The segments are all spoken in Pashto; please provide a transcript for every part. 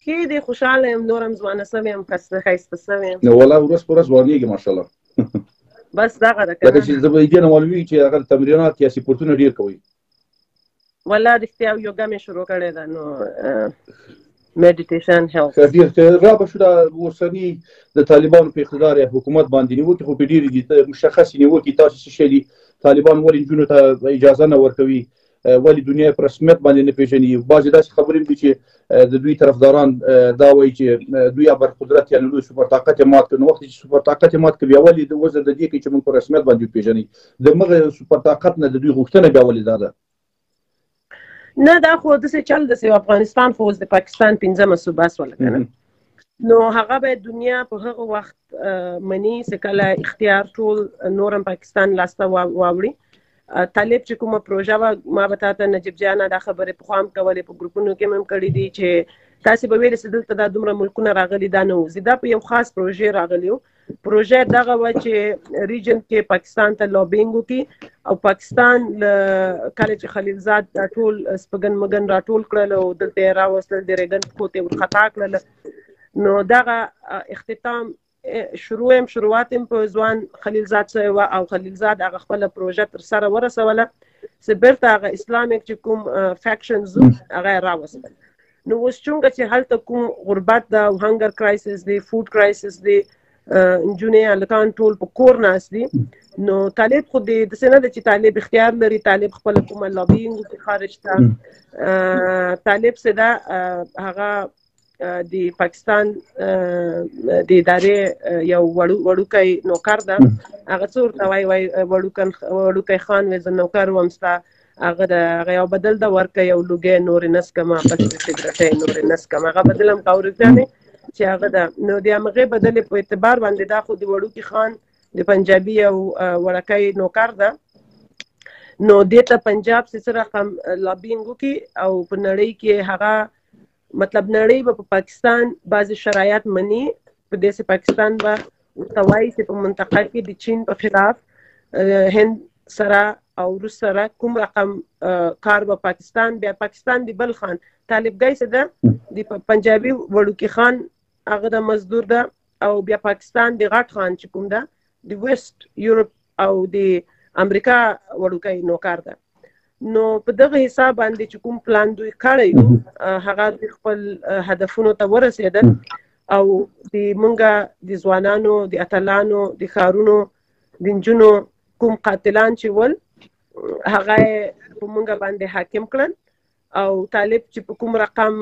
ښې دي، خوشحاله یم، نور هم ځوانه سوې یم، ښایسته سوې یم. نو والله ورځ په ورځ ځوانېږي ماشاءالله. بس دغه ده لکه چې زه به دې نه معلومېږي چې هغه تمرینات یا سپورتونه ډېر کوئ. والله رښتیا یوګا مې شروع کړې ده، نو میډیټیشن هیلپ. ښه، ډېر ښه. را به شو دا اوسني د طالبانو په اقتدار یا حکومت باندې نیوکې خو پرې ډېرې دي، مشخصې نیوکې تاسو څه شی دي؟ طالبان ولې نجونو ته اجازه نه ورکوي؟ ولې دنیا په رسمیت باندې نه پېژني؟ بعضې داسې خبرې هم دي چې د دوی طرفداران دا وایي چې دوی ابر قدرت یعنې لوی سوپر طاقت یې مات کړ، نو وخت چې سوپر طاقت یې مات کړ بیا ولې د وزر د دې کوي چې موږ په رسمیت باندې وپېژني؟ د مغه سوپر طاقت نه د دوی غوښتنه بیا ولې دا ده؟ نه، دا خو داسې چل داسې افغانستان خو اوس د پاکستان پنځمه صوبه سوله که نه، نو هغه به دنیا په هغه وخت مني چې کله اختیار ټول نور هم پاکستان لاسته واوړي. طالب چې کومه پروژه وه، ما به تا ته نجیب جانه دا خبرې پخوا هم کولې، په ګروپونو کې مې هم کړې دي چې تاسې به ویلې چې دلته دا دومره ملکونه راغلي دا نه وځي، دا په یو خاص پروژې راغلي وو. پروژه دغه وه چې ریجن کې پاکستان ته لابینګ وکړي او پاکستان له کله چې خلیلزاد دا ټول سپګن مګن راټول کړل او دلته یې راوستل، د ریګن پښو ته یې ورخطا کړل، نو دغه اختتام شروع هم شروعات هم په ځوان خلیلزاد سوی وه او خلیلزاد هغه خپله پروژه تر سره ورسوله چې بیرته هغه اسلامیک چې کوم فیکشنز وو هغه یې راوستل. نو اوس چونکه چې هلته کوم غربت ده او هنګر کرایسس دی، فوډ کرایسس دی، نجونې هلکان ټول په کور ناست دي، نو طالب خو دې داسې نه ده چې طالب اختیار لري، طالب خپله کومه لابینګ وکړي خارج ته. طالب څه ده، هغه د پاکستان د ادارې یو وړوکی نوکر ده، هغه څه ورته وایي، وایي وړوکی خان وی، زه نوکر وم ستا، هغه د هغه یو بدل ده ورکه، یو لوګی نورې نه څکمه، بس د سګرټۍ نورې نه څکم، هغه بدل هم کاوري جانې چې هغه ده. نو د همغې بدلې په اعتبار باندې دا خو د وړوکي خان د پنجابي یو وړکی نوکر ده، نو دې ته پنجاب چې څه رقم لابینګ وکړي او په نړۍ کې هغه مطلب نړۍ به په پاکستان بعضې شرایط مني، په دې چې پاکستان به ورته وایي چې په منطقه کې د چین په خلاف هند سره او روس سره کوم رقم کار به پاکستان، بیا پاکستان د بل خان طالبګۍ څه ده، د پنجابي وړوکي خان هغه د مزدور ده، او بیا پاکستان د غټ خان چې کوم ده د ویسټ یورپ او د امریکا وړوکی نوکر ده. نو په دغه حساب باندې چې کوم پلان دوی کړی وو، هغه دوی خپل هدفونو ته ورسېدل او د مونږه د ځوانانو، د اتلانو، د ښارونو، د نجونو کوم قاتلان چې ول هغه یې په مونږه باندې حاکم کړل. او طالب چې په کوم رقم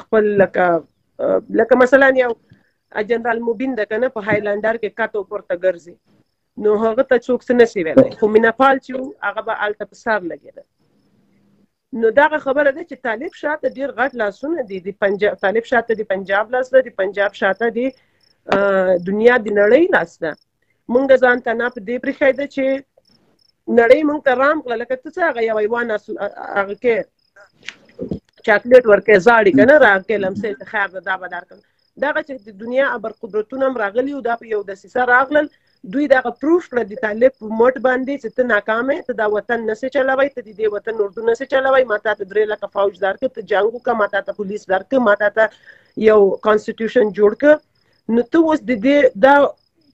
خپل لکه مثلا یو جنرال مبین ده که نه، په هایلندر کې کته پورته ګرځي، نو هغه ته څوک څه نشي ویلی، خو مینه پال چې و هغه به هلته په سر لګېده. نو دغه خبره ده چې طالب شاته ډېر غټ لاسونه دي، د پنجاب طالب شاته د پنجاب لاس ده، د پنجاب شاته د دنیا د نړۍ لاس ده. مونږ ځان ته نه په دې پرېښی ده چې نړۍ مونږ ته رام کړه، لکه ته څه هغه یو حیوان هغه کې چاکلیټ ورکې زاړي که نه، راکې لمسې ته خیر ده دا به درکړم. دغه چې د دنیا ابر قدرتونه هم راغلي وو، دا په یو دسیسه راغلل، دوی دغه پروف کړه د طالب په مټ باندې چې ته ناکام یې، ته دا وطن نه سې چلوی، ته د دې وطن اردو نه سې چلوی، ما تا ته 3 لکه فوج درکړ، ته جنګ وکړه، ما تا ته پولیس درکړ، ما تا ته یو کانسټیټیوشن جوړ کړ. نو ته اوس د دې دا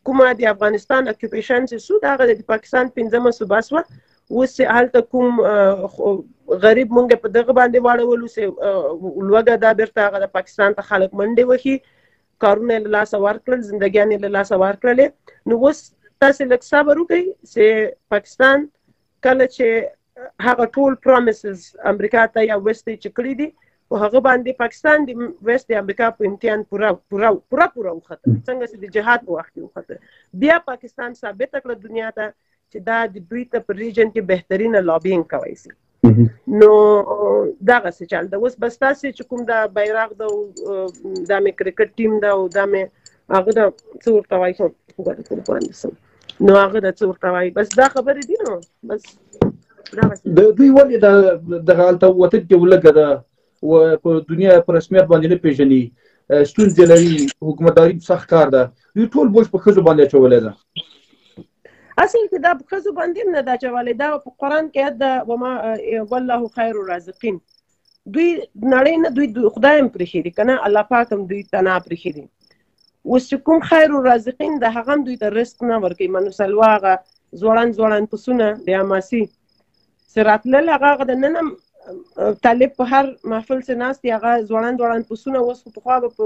کومه د افغانستان اکیوپیشن چې سو، دا هغه د پاکستان پنځمه صوبه سوه. اوس چې هلته کوم غریب مونږ په دغه باندې واړولو چې لوږه ده، بېرته هغه د پاکستان ته خلک منډې وهي، کارونه یې له لاسه ورکړل، زندګیانې یې له لاسه ورکړلې. نو اوس تاسې لږ صبر وکړئ چې پاکستان کله چې هغه ټول پرومیسز امریکا ته یا ویست ته چې کړي دي، په هغه باندې پاکستان د ویست د امریکا په امتحان پوره پوره پوره پوره وخته، څنګه چې د جهاد په وخت کې وخته. بیا پاکستان ثابته کړه دنیا ته چې دا د دوی ته په ریجن کې بهترینه لابینګ کوی سي. نو دغسې چل ده. اوس بس تاسې چې کوم دا بیرغ ده او دا مې کرکټ ټیم ده او دا مې هغه ده، څه ورته وایي، خو ګوره باندې سم، نو هغه ده څه ورته وایي، بس دا خبرې دي. نو بس دغسې. د دوی ولې دغه هلته وطن کې ولږه ده و په دنیا په رسمیت باندې نه پېژني، ستونزې لري، حکومتداري سخت کار ده، دوی ټول بوج په ښځو باندې اچولی ده. اصل کې دا په ښځو باندې هم نه ده اچولی، دا په قرآن کې ده، وما والله خیر الرازقین. دوی نړۍ نه، دوی خدای هم پرېښي دي که نه، الله پاک هم دوی ته نه پرېښي دي. اوس چې کوم خیر الرازقین د هغه هم دوی ته رزق نه ورکوي. منوسلوا هغه ځوړند ځوړند پسونه د حماسي چې راتلل، هغه د نن هم طالب په هر محفل چې ناست دي، هغه ځوړند ځوړند پسونه. اوس خو پخوا به په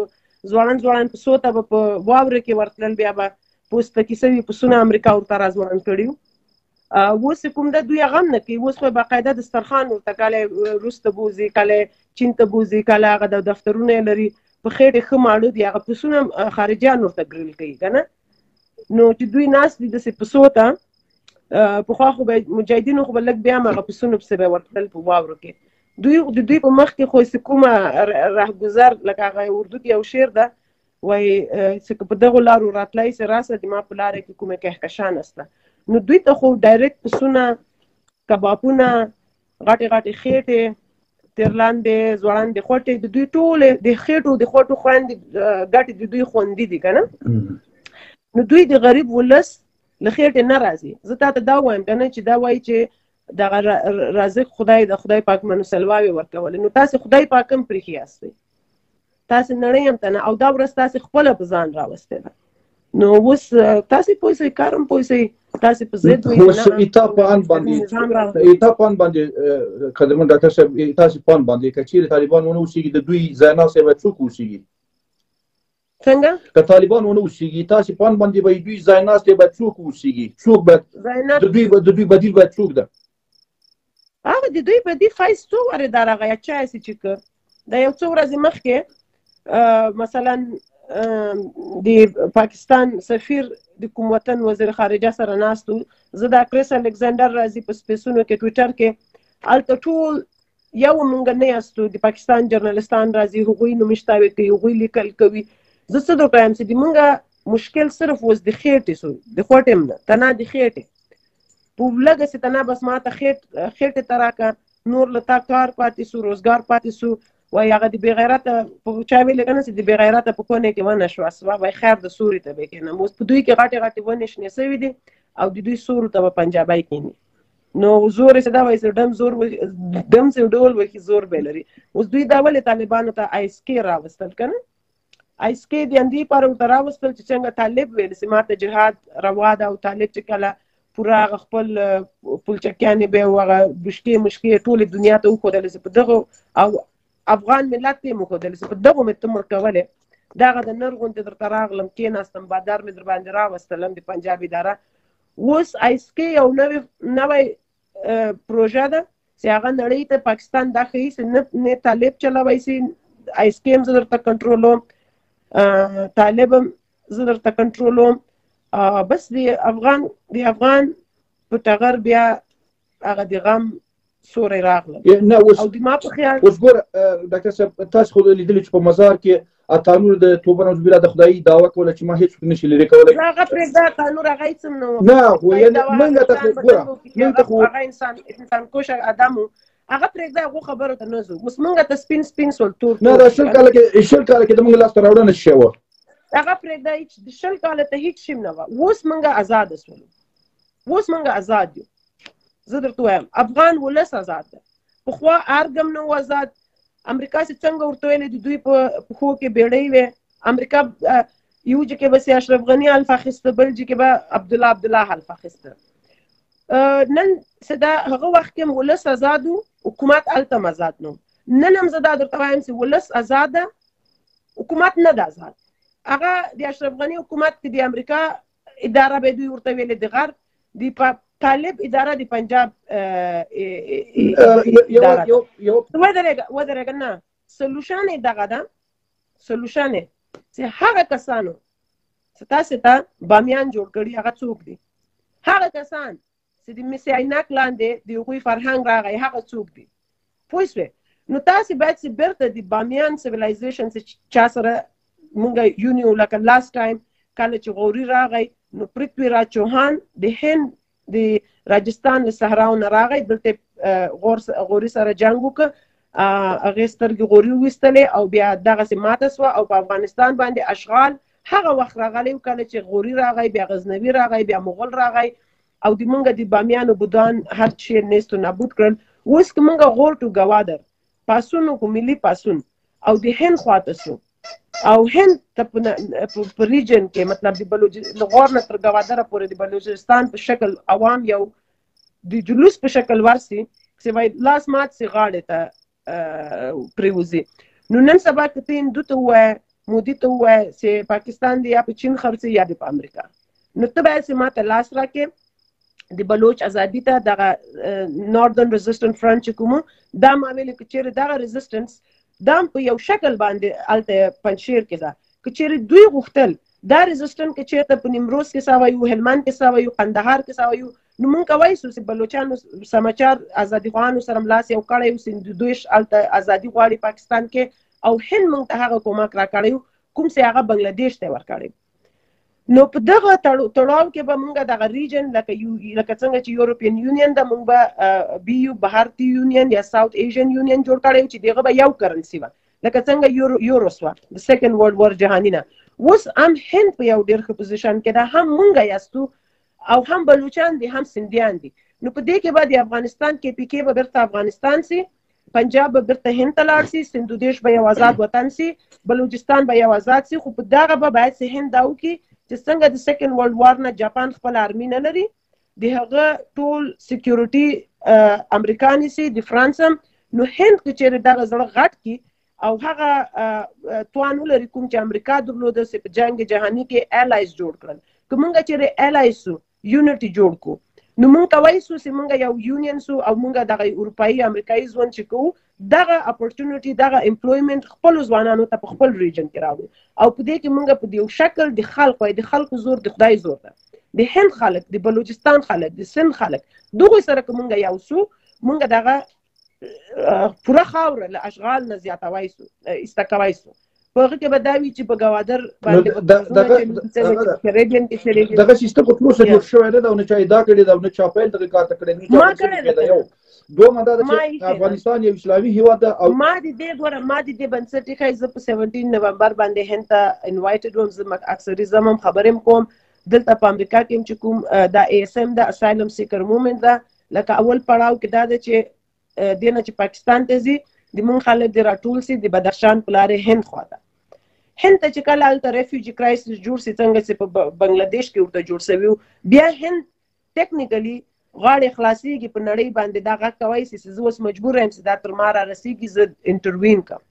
ځوړند ځوړند پسو ته به په واورې کې ورتلل، بیا به پوستکي سوي پسونه امریکا ورته راځوړند کړي وو. اوس کوم ده دوی هغه هم نه کوي. اوس خو باقاعده دسترخوان ورته کله روس ته بوځي، کله چین ته بوځي، کله هغه د دفترونه یې لري، په خېټې ښه ماړه دي، هغه پسونه خارجیان ورته ګرل کوي که نه. نو چې دوی ناست دي داسې پسو ته، پخوا خو به مجاهدینو خو به لږ بیا هم هغه پسونو پسې به ورتلل په واورو کې. دوی د دوی په مخ کې خو څه کومه رهګذر، لکه هغه اردو کې یو شعر ده وایي چې که په دغو لارو راتلای سي راسه، د ما په لاره کې کومه کهکشان سته. نو دوی ته خو ډایرکټ پسونه، کبابونه، غټې غټې خېټې، تر لاندې ځوړندې خوټې، د دوی ټولې د خېټو د خوټو خویندې ګټې د دوی خوندي دي که نه. نو دوی د غریب ولس له خېټې نه راځي. زه تا ته دا وایم که نه چې دا وایي چې دغه رازق خدای د خدای پاک منوسلواوې ورکولې، نو تاسې خدای پاک هم پرېښي یاستئ، تاسې نړۍ هم ته نه، او دا ورځ تاسې خپله په ځان راوستې ده. نو اوس تاسې پوه سئ، کار هم پوه سئ، تاسې په ضد وئ. اوس ایتا په ان باندې، ایتا په ان باندې قدرمن ډاکټر صاحب، تاسې په ان باندې که چیرې طالبان ونه اوسېږي، د دوی ځای ناستې به څوک اوسېږي؟ څنګه؟ که طالبان ونه اوسېږي، تاسې په ان باندې به دوی ځای ناستې به څوک اوسېږي؟ څوک به د دوی بدیل به څوک ده؟ هغه د دوی بدیل فیض څو وارې دا راغی، چا یې چې که دا یو څو ورځې مخکې مثلا د پاکستان سفیر د کوم وطن وزیر خارجه سره ناست و، زه دا کریس الکساندر راځي په سپیسونو کې ټویټر کې، هلته ټول یو مونږ نه یاستو، د پاکستان جرنالستان راځي، هغوی نومشتاوې کوي، هغوی لیکل کوي. زه څه درته وایم چې د مونږ مشکل صرف اوس د خېټې سو، د خوټې هم نه، تنها د خېټې په لږه سي تنها بس ما ته خېټې ته راکړه، نور له تا کار پاتې سو، روزګار پاتې سو. وایي هغه د بې غیرته په چا ویلې که نه چې د بې غیرته په کونې کې ونه شوه، سبا وایي خیر د سوري ته به کښېنم. اوس په دوی کې غټې غټې ونې شنې سوي دي او د دوی سورو ته به پنجابی کښېني. نو زور یې څه دا وایي چې ډم زور ډم چې ډول وهي زور به لري. اوس دوی دا ولې طالبانو ته آیس کې راوستل که نه؟ آیس کې د همدې لپاره ورته راوستل چې څنګه طالب ویل چې ما ته جهاد روا ده، او طالب چې کله پوره هغه خپل پلچکیانې به او هغه بشکې مشکې ټولې دنیا ته وښودلې چې په دغو، او افغان ملت ته یې وښودلې چې په دغو مې ته مړ کولې، دغه د نر غوندې درته راغلم، کېناستم، بادار مې در باندې راوستلم د پنجاب اداره. اوس آیس کې یو نوې پروژه ده چې هغه نړۍ ته پاکستان دا ښیي چې نه طالب چلوی سي، آیس کې هم زه درته کنټرولوم، طالب هم زه درته کنټرولوم، بس د افغان په ټغر بیا هغه د غم سوری راغله. نه اوس او د ما په خیال اوس ګوره ډاکټر صاحب، تاسو خو لیدلي چې په مزار کې عطانور د توبه نعوذ بالله د خدایي دعوه کوله چې ما هیڅ نشي لرې کولی. نه هغه پرېږده، عطانور هغه هېڅ هم نه و. نه خو یعنې مونږ ته خو ګوره، مونږ ته خو هغه انسان کوش آدم و، هغه پرېږده، هغو خبرو ته نه ځو. اوس مونږ ته سپین سپین سول، تور نه، دا 20 کاله کې، 20 کاله کې د مونږ لاسته راوړنه څه شی وه؟ هغه پرېږده، هېڅ د 20 کاله ته هېڅ شی نه وه. اوس مونږ ازاد سولو، اوس مونږ ازاد یو. زه درته وایم افغان ولس ازاد ده. پخوا ارګ هم نه و ازاد، امریکا چې څنګه ورته ویلې د دوی په پښو کې بېړۍ وې، امریکا یو جې کې به سي اشرف غني حلف اخیسته، بل جې کې به عبدالله عبدالله حلف اخیسته. نن څه دا هغه وخت کې هم ولس ازاد و، حکومت هلته هم ازاد نه و. نن هم زه دا درته وایم چې ولس ازاد ده، حکومت نه ده ازاد. هغه د اشرف غني حکومت کې د امریکا اداره به دوی ورته ویلې، د غرب د طالب اداره د پنجاب اداره ده. ودرېږه، ودرېږه، نه سلوشن یې دغه ده، سلوشن یې چې هغه کسانو چې تاسې ته بامیان جوړ کړي هغه څوک دي؟ هغه کسان چې د مس عینک لاندې د هغوی فرهنګ راغی هغه څوک دي؟ پوه شوې؟ نو تاسې باید چې بېرته د بامیان سیویلایزیشن چې چا سره مونږ یونیو، لکه لاست ټایم کله چې غوري راغی نو پرتوی راج چوهان د هند د راجستان له صحراو نه راغی، دلته غوري سره جنګ وکړ، هغې سترګې غوري وویستلې او بیا دغسې ماته سوه. او په افغانستان باندې اشغال هغه وخت راغلی و کله چې غوري راغی، بیا غزنوي راغی، بیا مغول راغی، او د مونږ د بامیانو بودان هر چی نیست و نابود کړل. اوس که مونږ غور ټو ګوادر پاڅون وکړو، ملي پاڅون، او د هند خواته سو او هند ته په ریجن کې، مطلب د بلوچ له غور نه تر ګوادره پورې د بلوچستان په شکل عوام یو د جلوس په شکل ورسي چې وای لاس مات سي غاړې ته پریوزي. نو نن سبا که ته هندو ته ووایې، مودي ته ووایې چې پاکستان دی یا په چین خرڅي یا دی په امریکا، نو ته باید چې ماته لاس راکې د بلوچ ازادي ته. دغه ناردرن ريزيسټنت فرنټ چې کوم دا ما ویل، که چیرې دغه ريزيسټنس دا په یو شکل باندې هلته پنجشیر کې ده، که چیرې دوی غوښتل دا ريزيسټنت که چیرته په نیمروز کې سوی یو، هلمند کې سوی یو، قندهار کې سوی یو، نو مونږ کوی سو چې بلوچانو سماچار ازادي خواهانو سره لاس یو کړی یو، سندودوش هلته ازادي غواړي پاکستان کې، او هند مونږ ته هغه کومک راکړی کوم چې هغه بنگلادیش ته ورکړی. نو په دغه تړاو کې به مونږ دغه ریجن لکه یو لکه څنګه چې یورپین یونین ده، مونږ به بي یو بهارتي یونین یا ساوت ایشین یونین جوړ کړی چې دغه به یو کرنسي وه، لکه څنګه یورو سوه د سیکنډ ورلډ وار جهاني نه. اوس هم هند په یو ډېر ښه پوزیشن کې ده، هم مونږ یاستو او هم بلوچان دي هم سندیان دي. نو په دې کې به د افغانستان کې پی کې به بیرته افغانستان سي، پنجاب به بیرته هند ته لاړ سي، سندودیش به یو آزاد وطن سي، بلوچستان به یو آزاد سي. خو په دغه به باید سي هند دا وکړي چې څنګه د سیکنډ ورلډ وار نه جاپان خپل آرمي نه لري، د هغه ټول سکیورټي امریکا نیسي، د فرانس هم. نو هند که چیرې دغه زړه غټ کړي او هغه توان ولري کوم چې امریکا درلوده چې په جنګ جهاني کې الایز جوړ کړل، که مونږ چیرې الایز سو یونټي جوړ کو، نو مونږ کوی سو چې مونږ یو یونین سو او مونږ دغه اروپایي امریکایي ژوند چې کوو دغه اپورتونټي دغه امپلویمنټ خپلو ځوانانو ته په خپل ریجن کې راوړو. او په دې کې مونږ په دې یو شکل د خلق وای، د خلکو زور د خدای زور ده، د هند خلک، د بلوچستان خلک، د سند خلک، دغوی سره که مونږ یو سو، مونږ دغه پوره خاوره له اشغال نه زیاتوای سو، ایسته کوای سو. په هغه کې به دا وي چې په ګوادر باندې دغه سیستم خو تر اوسه جوړ شوی نه ده او نه چا ادعا کړې ده او نه چا پیل دغه کار ته کړی، نه چا کړی ده. یو دومره دا ده چې افغانستان یو اسلامي هیواد ده. او ما د دې ګوره، ما د دې بنسټ ایښی. زه په 17 نومبر باندې هند ته انوایټډ وم، زه اکثري زم هم خبرې هم کوم دلته په امریکا کې هم چې کوم دا ای اس ام ده، اسایلم سیکر موومنټ ده. لکه اول پړاو کې دا ده چې دې نه چې پاکستان ته ځي د مونږ خلک دې راټول سي د بدخشان په لارې هند خواته. هند ته چې کله هلته ریفیوجي کرایسس جوړ سي، څنګه چې په بنګلادیش کې ورته جوړ سوي وو، بیا هند ټیکنیکلي غاړې خلاصېږي په نړۍ باندې، دا غږ کوی سي چې زه اوس مجبور یم چې دا تر ما را رسېږي، زه انټروین کړم.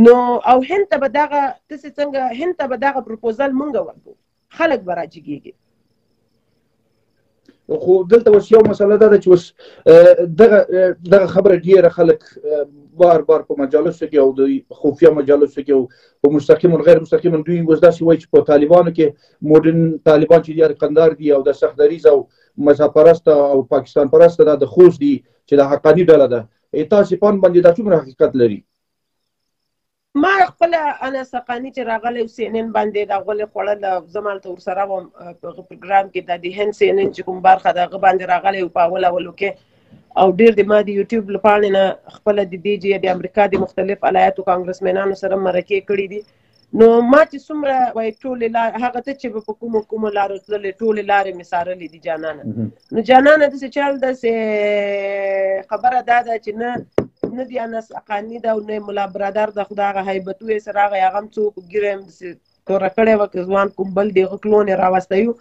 نو او هند ته به دغه داسې څنګه هند ته به دغه پروپوزل مونږ ورکړو، خلک به راجګېږي. خو دلته اوس یو مسله دا ده چې اوس دغه خبره ډیره خلک بار بار په مجالسو کې او د خفیه مجالسو کې او په مستقیم او غیر مستقیم دوی اوس داسې وایي چې په طالبانو کې موډرن طالبان چې دي قندار دي او د سخت دریځ او مذهب پرسته او پاکستان پرسته دا د خوست دي چې د حقاني ډله ده. تاسې پان باندې دا څومره حقیقت لري؟ ما خپله انس حقاني چې راغلی و سي ان ان باندې دا غولې خوړله، زه مالته ورسره وم په هغه پروګرام کې، دا د هند سي ان ان چې کوم برخه ده هغه باندې راغلی و په اول اولو کې، او ډېر د ما د یوټیوب له پاڼې نه خپله د دې جې د امریکا د مختلف ولایاتو کانګرسمنانو سره مرکې کړې دي. نو ما چې څومره وایي ټولې لارې هغه ته چې به په کومو کومو لارو تللې ټولې لارې مې څارلې دي جانانه. نو جانانه داسې چل داسې خبره دا ده چې نه دی انس حقاني ده او نه ملا برادر ده، خو دا هغه هیبتو یې سره راغی، هغه هم څوک ږیره یې هم داسې توره کړې وه که ځوان کوم بل دی هغه کلون یې راوستی وو.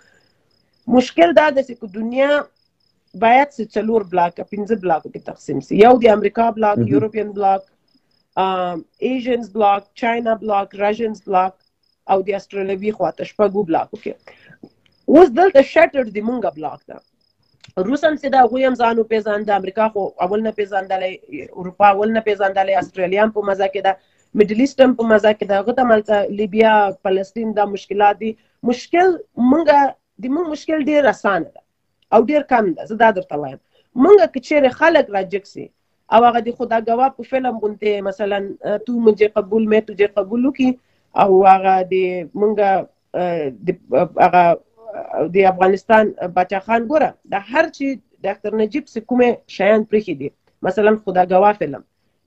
مشکل دا ده چې که دنیا باید چې 4 بلاکه 5 بلاکو کې تقسیم سي، یو د امریکا بلاک، یورپین بلاک، ایژنز بلاک، چاینا بلاک، رژنز بلاک او د استرالوي خواته شپږو بلاکو کې. اوس دلته شټر د مونږه بلاک ده. روس هم چې ده هغوی هم ځان وپېژانده، امریکا خو اول نه پېژندلی، اروپا اول نه پېژندلی، استرالیا هم په مزه کې ده، میډل ایسټ هم په مزه کې ده، هغه ته هم هلته لیبیا، فلسطین دا مشکلات دي. مشکل مونږه د مونږ مشکل ډېر اسانه ده او ډېر کم ده. زه دا درته وایم، مونږه که چیرې خلک راجګ سي او هغه د خدا ګواه په فلم غوندې مثلا تو مجھے قبول مې تجھے قبول وکړي او هغه د مونږه د هغه د افغانستان باچا خان ګوره د هر چې ډاکټر نجیب څه کومې شیان پرېښي دي، مثلا خدا ګواه فلم،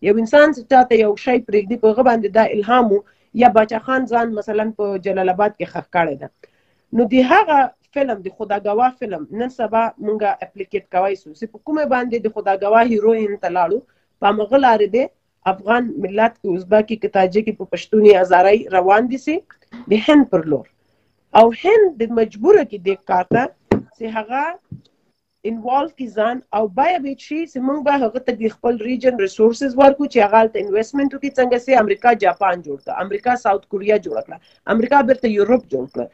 یو انسان چې چاته یو شی پرېږدي په هغه باندې دا الهام و، یا باچا خان ځان مثلا په جلال آباد کې ښخ کړی ده، نو د هغه فلم د خدا ګواه فلم نن سبا مونږه اپلیکیټ کوی سو چې په کومه باندې د خدا ګواه هیروین ته لاړو، په همغه لارې دی افغان ملت کې ازبکي کې تاجکي په پښتوني هزارۍ روان دي سي د هند پر لور، او هند د مجبوره کې دې کار ته چې هغه انوالو کی ځان، او باید به شي چې موږ به هغه ته د خپل ریجن ریسورسز ورکو چې هغه هلته انویسټمنټ وکړي. څنګه چې امریکا جاپان جوړ کړ، امریکا ساوت کوریا جوړه کړه، امریکا بیرته یورپ جوړ کړ.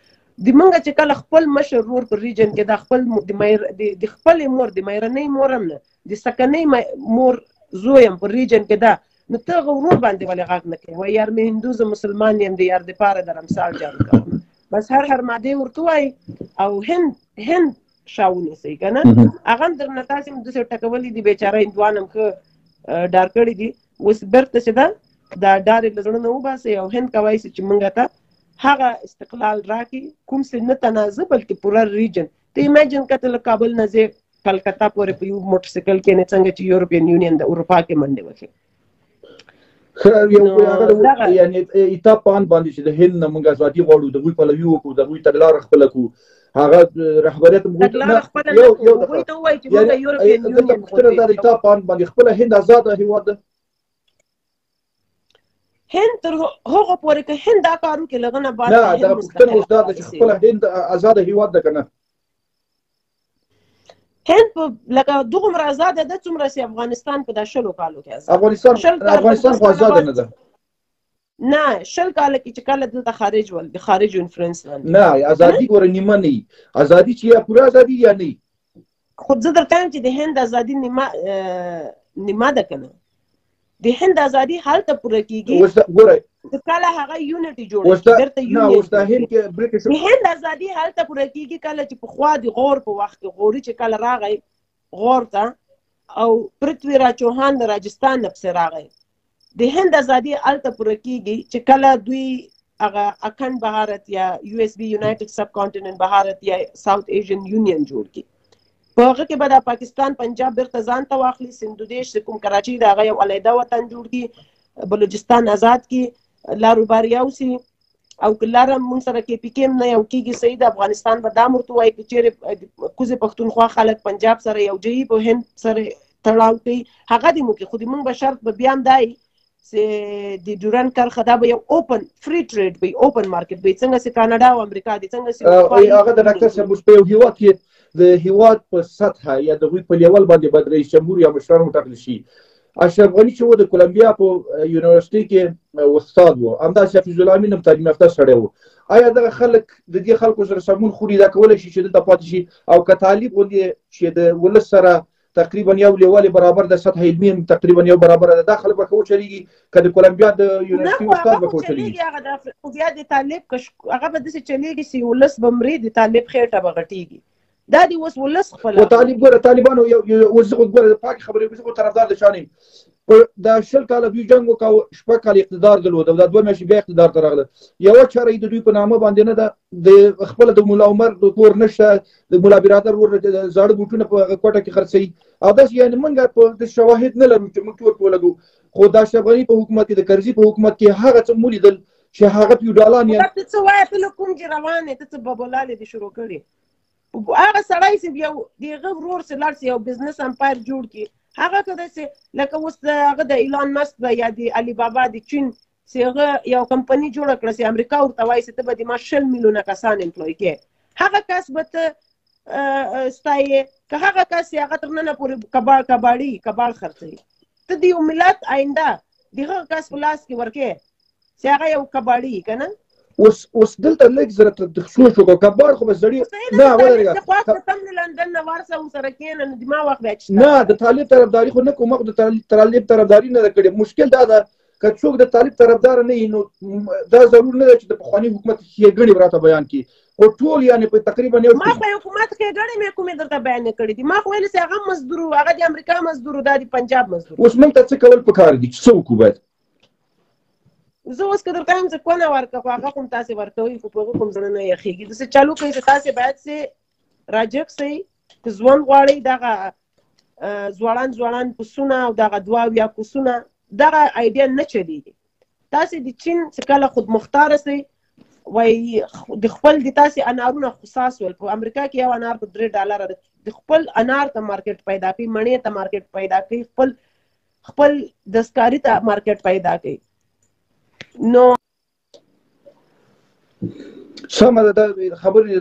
د موږ چې کله خپل مشر ورور په ریجن کې د خپل د خپلې مور د میرنۍ مور هم نه د سکنۍ مور زوی هم په ریجن کې ده، نو ته هغه ورور باندې ولې غږ نه کوې؟ وایي یار مې هندو زه مسلمان یم د یار دپاره د رمسال جارو کوم، بس هر هر مادې ورته وایي او هند هند شا ونیسئ که نه هغه هم درنه تاسې هم داسې ټکولي دي، بېچاره هندوان هم ښه ډار کړي دي. اوس بېرته چې ده دا ډار یې له زړه نه وباسئ او هند کوای سي چې موږ ته هغه استقلال راکړي کوم څه نه تنازع بلکې پوره ریجن. ته ایمیجن که ته له کابل نه ځې کلکته پورې په یو موټرسایکل کې نه، څنګه چې یورپین یونین د اروپا کې منډې وهي. یو هغه یعنی ایتاب په اند باندې چې د هند نه موږ ازادي غواړو، د هغوی پلوي وکړو، د هغوی تګلاره خپله کړو، هغه رهبریت موږ نه یو یو هغوی ته ووایي چې موږ یورپین یونین پوښتنه دا د ایتاب په اند باندې خپله هند ازاده هېواد ده؟ هند تر هغو پورې که هند دا کار وکړي له هغه نه بعد نه، دغه پوښتنه اوس دا ده چې خپله هند ازاده هېواد ده که نه؟ هند په لکه دغومره ازاده ده څومره چې افغانستان په دا 20 کالو کې ازاد. افغانستان خو ازاده نه ده. نه 20 کاله کې چې کله دلته خارج ول د خارج انفلوئنس لاندې. نه ازادي ګوره نیمه نه وي، ازادي چې یا پوره ازادي یا نه وي. خو زه درته وایم چې د هند ازادي نیمه نیمه ده که نه، د هند ازادي هلته پوره کېږي اوس ګوره کله هغه یونټي جوړه بیرته یونین. اوس د هند کې برټش د هند ازادي هلته پوره کېږي کله چې پخوا د غور په وخت کې غوري چې کله راغی غور ته او پرتوی راج چوهان د راجستان نه پسې راغی، د هند ازادي هلته پوره کېږي چې کله دوی هغه اکند بهارت یا یو اس بي یونایټډ سب کانټیننټ بهارت یا ساوت ایشین یونین جوړ کړي. په هغه کې به د پاکستان پنجاب بیرته ځان ته واخلي، سندودیش چې کوم کراچۍ د هغه یو علیحده وطن جوړ کړي، بلوچستان ازاد کړي، لارو بار یو سي، او که لاره مونږ سره کې پي کې هم نه یو کېږي صحیح ده، افغانستان به دا ورته وایي که چېرې کوزې پښتونخوا خلک پنجاب سره یو ځای په هند سره تړاو کوي هغه دې مو کړي، خو د مونږ به شرط به بیا هم دا وي چې د ډیورنډ کرښه دا به یو اوپن فري ټریډ وي، اوپن مارکیټ وي، څنګه چې کاناډا او امریکا دي، څنګه چې هغه د ډاکټر صاحب اوس په یو هیواد کې د هیواد په سطحه یا د هغوی په لیول باندې باید رئیس جمهور یا مشران وټاکل شي. اشرف غني چې و د کولمبیا په یونیورسټۍ کې استاد و، همداسې حفیظ الله امین هم تعلیم یافته سړی و. آیا دغه خلک د دې خلکو سره سمون خوري، دا کولی شي چې دلته پاتې شي؟ او که طالب غوندې چې د ولس سره تقریبا یو لیوال برابر ده، سطح علمي هم تقریبا یو برابر ده، دا خلک به ښه وچلېږي که د کولمبیا د یونیورسټۍ استاد به ښه وچلېږي؟ هغه بیا د طالب هغه به داسې چلېږي چې ولس به مري، د طالب خېټه به غټېږي. دا دی اوس ولس خپله خو طالب ګوره طالبانو یو اوس زه خو ګوره پاکې خبرې وکړم، زه خو طرفدار د چا نه یم. په دا 20 کاله دوی جنګ وکاوه، 6 کاله اقتدار درلود او دا 2 میاشتې بیا اقتدار ته راغله. یوه چاره یې د دوی په نامه باندې نه ده، د خپله د ملا عمر د کور نشته، د ملا برادر ور زاړه بوټونه په هغه کوټه کې خرڅوي او داسې. یعنې موږ په د شواهد نه لرو چې موږ تور پرې ولګوو، خو د اشرف غني په حکومت کې، د کرزي په حکومت کې هغه څه مو لیدل چې هغه فیوډالان یې. ته څه وایې؟ ته له کوم چې روان یې، ته څه ببولالې دې شروع کړې؟ هغه سړی چې یو د هغه ورور چې لاړ شي یو بزنس امپایر جوړ کړي، هغه که داسې لکه اوس هغه د ایلان مسک ده یا د علي بابا د چین چې هغه یو کمپني جوړه کړه چې امریکا ورته وایي چې ته به د ما 20 میلیونه کسان امپلوی کړې، هغه کس به ته ستایې که هغه کس چې هغه تر ننه پورې کباړي کباړ خرڅوي؟ ته د یو ملت آینده د هغه کس په لاس کې ورکې چې هغه یو کباړي که نه؟ اوس دلته لږ زره سوچ وکړه، کباړ خو به زړې نه ودرېږه. خو ته له لندن نه ورسه ورسره کښېنه، نو د ما وخت بیا چې نه د طالب طرفداري خو نه کوم، ما خو د طالب طرفداري نه ده کړې. مشکل دا ده که څوک د طالب طرفدار نه وي نو دا ضرور نه ده چې د پخواني حکومت ښېګڼې به راته بیان کړي، خو ټول یعنې په تقریبا یو ما خو حکومت ښېګڼې مې کومې درته بیان نه کړې دي. ما خو ویل چې هغه مزدور و، هغه د امریکا مزدور و، دا د پنجاب مزدور. اوس موږ ته څه کول پکار دي چې څه وکړو باید؟ زه اوس که درته وایم چې کونه ورکړه، خو هغه خو هم تاسې ورکوئ، خو په هغه خو هم زړه نه یخېږي. داسې چالو کوئ چې تاسې باید چې راجګ سئ، که ژوند غواړئ دغه ځوړان ځوړان پسونه او دغه 72 پسونه دغه ایډیا نه چلېږي. تاسې د چین چې کله خودمختاره سئ وایي د خپل د تاسې انارونه خوسا سول. په امریکا کې یو انار په $3 د خپل انار ته مارکیټ پیدا کوي، مڼې ته مارکیټ پیدا کوي، خپل خپل دستکاری ته مارکیټ پیدا کړي. نو سمه ده، دا خبرې د